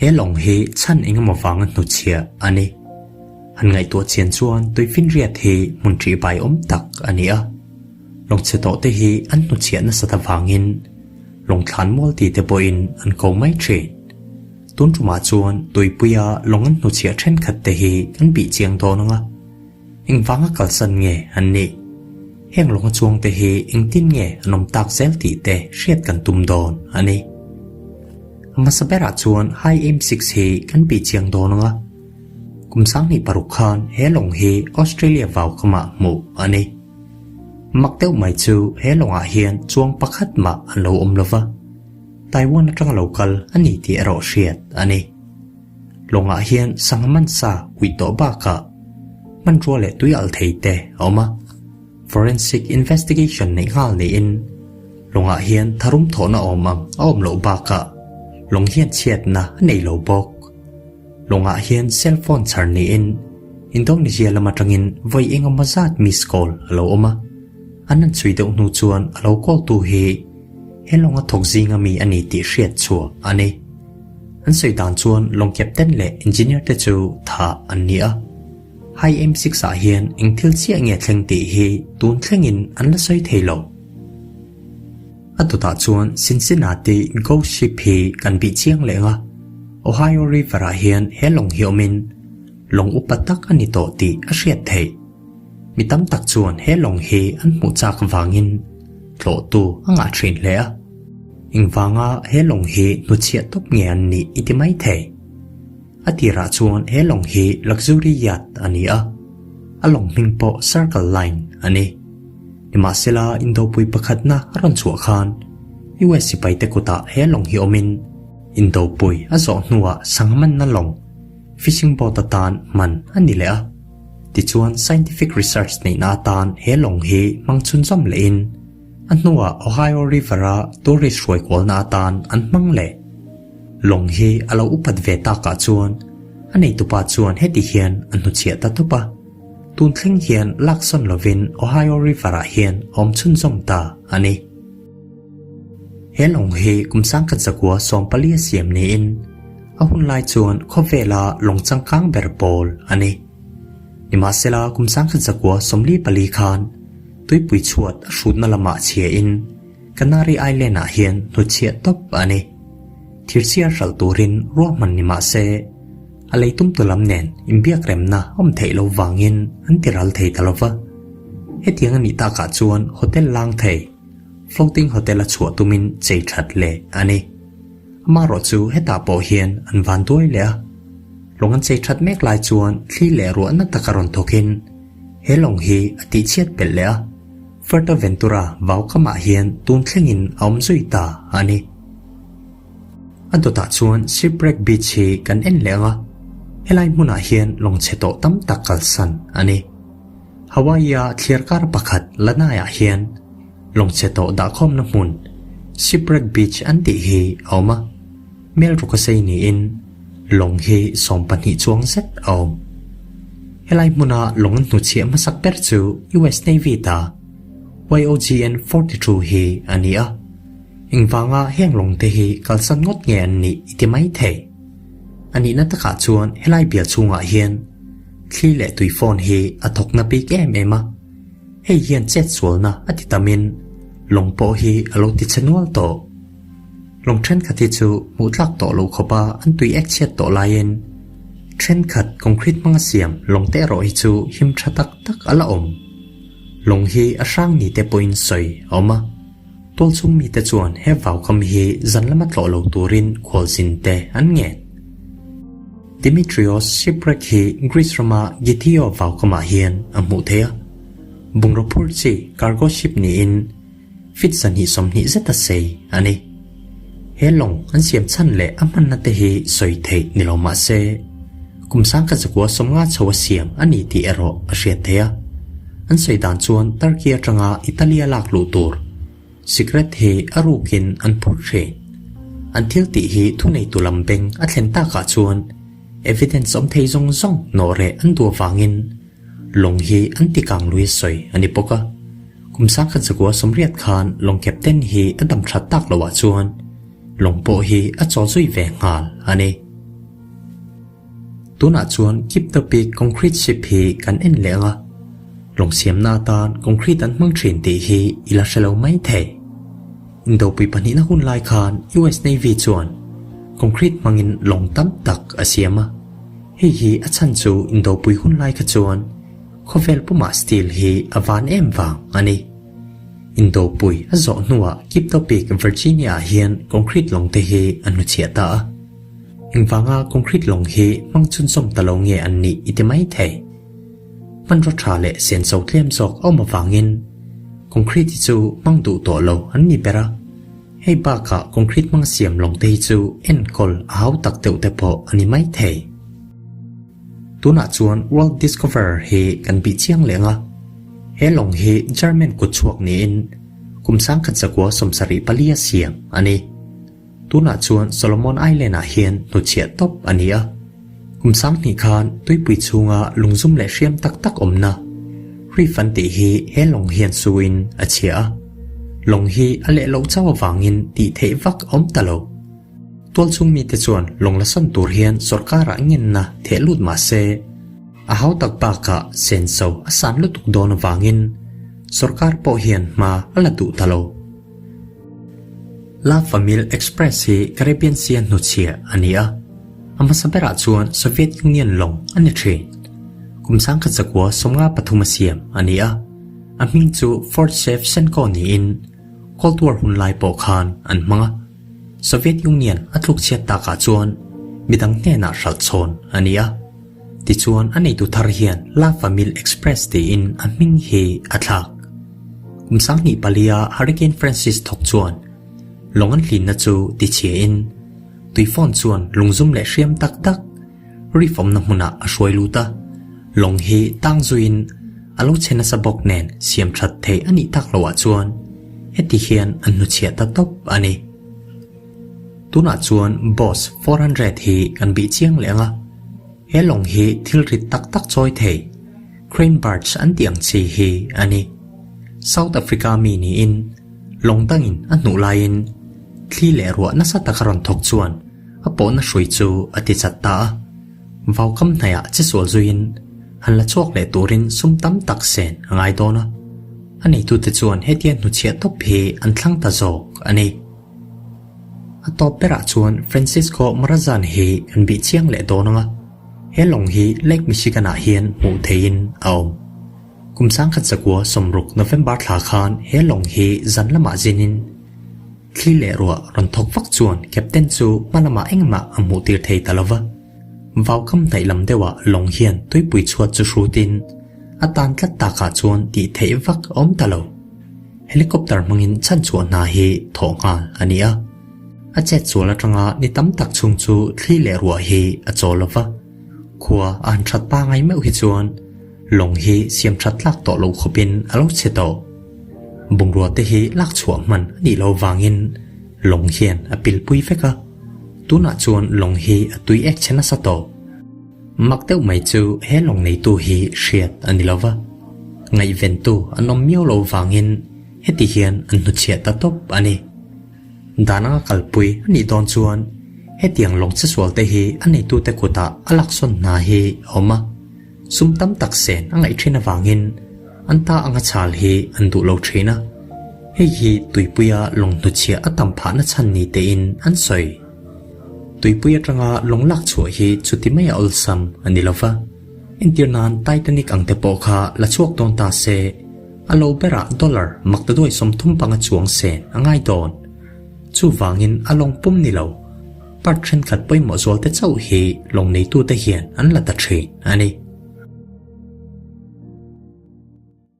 He lawng hi chhan engemaw vanga hnuchhiah a ni. Han ngaihtuah chian chuan tuifinriat hi hmun ṭihbai awm tak a ni a. Lawng chhe tawh te hi an hnuchhiah nasat avangin lawng thlan mual ti te pawhin an ko mai ṭhin. Tun ṭumah chuan tuipuia lawng an hnuchhiah ṭhenkhat te hi kan bih chiang dawn ang a. Engvanga kalsan nge an nih? Heng lawnga chuangte hi engtin nge an awm tak zel tih te hriat kan tum dawn a ni. A hmasa berah chuan High Aim 6 hi kan bih chiang dawn ang a. Kum 2006 khan he lawng hi Australia vau kamah hmuh a ni. Mak deuh mai chu he lawngah hian chuang pakhat mah an lo awm lova, Taiwan atanga lo kal a ni tih erawh hriat a ni. Lawngah hian sangha mansa uih tawh bakah hmanrua leh tui alh thei te a awm a. Forensic investigation neih nghal niin lawngah hian tharum thawhna awm ang a awm loh bakah lawng hian chhiatna a nei lo bawk. Lawngah hian cell phone chhar niin Indonesia lam atangin vawi engemaw zat miss call a lo awm a. An han chhui deuh hnu chuan a lo call tu hi he lawnga thawk zinga mi a ni tih hriat chhuah a ni. An sawi dan chuan lawng captain leh engineer te chu thah an ni a. High Aim 6 ah hian eng thil chiah nge thleng tih hi tun thlengin an la sawi thei lo. A dawtah chuan Cincinnati Ghost Ship hi kan bih chiang leh ang a, Ohio River ah hian he lawng hi awmin lawng upa tak a ni tawh tih a hriat theih. Mi tam tak chuan he lawng hi an hmuh chak vangin tlawhtu a ngah thin hle a. Engvanga he lawng hi hnuchhiah tawp nge an nih i ti mai thei. A tirah chuan he lawng hi luxury yacht a ni a, a lawng hming pawh Circle Line a ni. Nimahsela Indopui pakhatna a rawn chhuah khan US sipaite kutah he lawng hi awmin Indopui a zawh hnuah sangmanna lawng, fishing boat atan hman a ni leh a. Tichuan scientific research neihna atan he lawng hi hmang chhunzawm lehin a hnuah Ohio River-a tourist hruai kualna atan an hmang leh. Lawng hi a lo upat ve takah chuan a neitupa chuan heti hian a hnuchhiah ta tawp a, tun thleng hian laksawn lovin Ohio River-ah hian a awm chhunzawm ta a ni. He lawng hi kum 1914 a siam niin a hun lai chuan khawvela lawng changkang ber pawl a ni. Nimahsela kum 1944 khan tuipui chhuat a hrutna lamah chhiain Canary Island-ah hian hnuchhiah tawp a ni. Thirchhiar hralh turin ruahman ni mah se a leitumtu lam nen inbiakremna awm theih lo vangin an ti ral thei ta lo va. Hetiang a nih takah chuan hotel lang thei, floating hotel a chhuah tumin chei that leh a ni. Amaherawh chu hetah pawh hian an van duai leh a. Lawng an chei that mek lai chuan thli leh ruahna taka rawn thawkin he lawng hi a tihchhiat belh leh a. Fuerteventura vau kamah hian tun thlengin a awm zui ta a ni. A dawtah chuan Shipwreck Beach hi kan en leh ang a, helai hmunah hian lawng chhe tawh tam tak kalsan a ni. Hawaii-a thliarkar pakhat Lanai-ah hian lawng chhe tawh dahkhawmna hmun Shipwreck Beach an tih hi a awm a, mel ruk a sei niin lawng hi 12 chuang zet a awm. Helai hmuna lawng an hnuchhiah hmasak ber chu US Navy ta YOGN 42 hi a ni a. Engvanga heng lawng te hi kalsan ngawt nge an nih i ti mai thei. A nihna takah chuan helai bial chhungah hian thli leh tui phone hi a thawkna bik em em a. Hei hian chet sualna a ti tamin lawng pawh hi a lo ti che nual tawh. Lawng thenkhat hi chu hmuh tlak tawh lo khawpa an tui ek chhiat tawh laiin thenkhat concrete hmanga siam lawng te erawh hi chu him tha tak tak a la awm. Lawng hi a hrang ni te pawhin sawi a awm a. Tualchhung mite chuan he vaukam hi zan lama tlawh lo turin khualzin te an ngen. Dimitrios shipwreck hi Greece rama Gythio vaukamah hian a hmuh theih a. Bungraw phur chi cargo ship niin feet 220 zeta sei a ni. He lawng an siam chhan leh a hmanna te hi sawi theih ni lo mah se, kum 1950 chho a siam a ni tih erawh a hriat theih a. An sawi dan chuan Turkey atanga Italy a lak luh tur cigarette hi a rukin an phur thin. An thil tih hi thuneitu lam beng a thlen takah chuan evidence awm thei zawng zawng nawh reh an duh avangin lawng hi an ti kang lui a sawi a ni bawk a. Kum 1980 khan lawng captain hi a dam that tak loah chuan lawng pawh hi a chaw zui ve nghal a ni. Tunah chuan Kiptopic concrete ship hi kan en leh ang a, lawng siamna atan concrete an hmang thin tih hi i la hre lo mai thei. Indopui pahnihna hun lai khan US Navy chuan concrete hmangin lawng tam tak a siam a. Hei hi a chhan chu indopui hun lai kha chuan khawvel pumah steel hi a van em vang a ni. Indopui a zawh hnuah Kiptopic Virginia ah hian concrete lawng te hi a hnuchhiah ta a. Engvanga concrete lawng hi hmang chhunzawm ta lo nge an nih i ti mai thei. Hmanraw tha leh senso tlem zawk a awm avangin concrete hi chu hmang duh tawh lo an ni ber a. Hei bakah concrete hmang siam lawng te hi chu enkawl a hau tak deuh te pawh a ni mai thei. Tunah chuan World Discoverer hi kan bih chiang leh ang a. He lawng hi German kut chhuak niin kum sangkhat zakua 74 a siam a ni. Tunah chuan Solomon Island-ah hian hnuchhiah tawp a ni a. Kum sanghnih khan tuipui chhunga lungzum leh hriam tak tak awmna reef an tih hi he lawng hian suin a chhia a. Lawng hi a leh loh chauh avangin tih theih vak a awm ta lo. Tualchhung mite chuan lawng la sawn tur hian sorkarah ngenna theh lut mah se, a hau tak bakah senso a san lutuk dawn avangin sorkar pawh hian hma a la duh ta lo. La Famil Express hi Caribbean Sea hnuchhiah a ni a, a hmasa berah chuan Soviet Union lawng a ni thin. Kum 1993 a siam a ni a, a hming chu Fort Shevchenko niin Cold War hun lai pawh khan an hmang a. Soviet Union a tlukchhiat takah chuan midang hnenah hralh chhawn a ni a. Tichuan a neitu thar hian La Famil Express tiin a hming hi a thlak. Kum 2004 a Hurricane Francis thawk chuan lawng an hlinna chu tichhiain tuifawn chuan lungzum leh hriam tak tak reef awmna hmunah a hruai lut a. Lawng hi tang zuiin a lo chhe nasa bawk nen siam that theih a nih tak loah chuan heti hian an hnuchhiah ta tawp a ni. Tunah chuan Boss 400 hi kan bih chiang leh ang a, he lawng hi thil rit tak tak chawi thei, crane barge an tih ang chi hi a ni. South Africa mi niin lawng dangin a hnuh laiin thli leh ruah nasa taka rawn thawk chuan a pawhna hrui chu a ti chat ta a. Vaukam hnaihah che sual zuiin han la chhuak leh turin sum tam tak sen a ngai dawn a, a neitute chuan hetia hnuchhiah tawp hi an thlang ta zawk a ni. A tawp berah chuan Francisco Morazan hi kan bih chiang leh dawn ang a, he lawng hi Lake Michigan-ah hian hmuh theihin a awm. Kum 1960 November thla khan he lawng hi zan lamah zinin thli leh ruah rawn thawk vak chuan captain chu hma lamah engmah a hmuh tir thei ta lo va. Vaukam hnaih lam deuhah lawng hian tuipui chhuat chu hrutin a tan tlat takah chuan tih theih vak a awm ta lo. Helicopter hmangin chhanchhuah hna hi thawh nghal a ni a. A chet sual atanga ni tam tak chhung chu thli leh ruah hi a chawl lo va. Khua a han that pangai meuh hi chuan lawng hi siam that tlak tawh lo khawpin a lo chhe tawh. Bungrua te hi lak chhuah hman a nih loh vangin lawng hian a pilpui vek a. Tunah chuan lawng hi a tui ek chhe nasa tawh. Mak deuh mai chu he lawng neitu hi hriat a ni lo va, ngaihventu an awm miau lo vangin heti hian an hnuchhiah ta tawp a ni. Dan anga kalpui a nih dawn chuan hetiang lawng chesual te hi a neitute kutah a laksawn hna hi a awm a, sum tam tak sen a ngaih thin avangin an ta anga chhal hi an duh lo thin a, hei hi tuipuia lawng hnuchhiah a tam phahna chhan ni tein an sawi. Tuipui atanga lawng lak chhuah hi chuti mai a awlsam a ni lova, entir nan Titanic ang te pawh kha la chhuak dawn ta se, a lo berah dollar maktaduai 35 chuang sen a ngai dawn. Chuvangin a lawng pum ni lo, part thenkhat pawimawh zual te chauh hi lawng neitute hian an la ta thin a ni.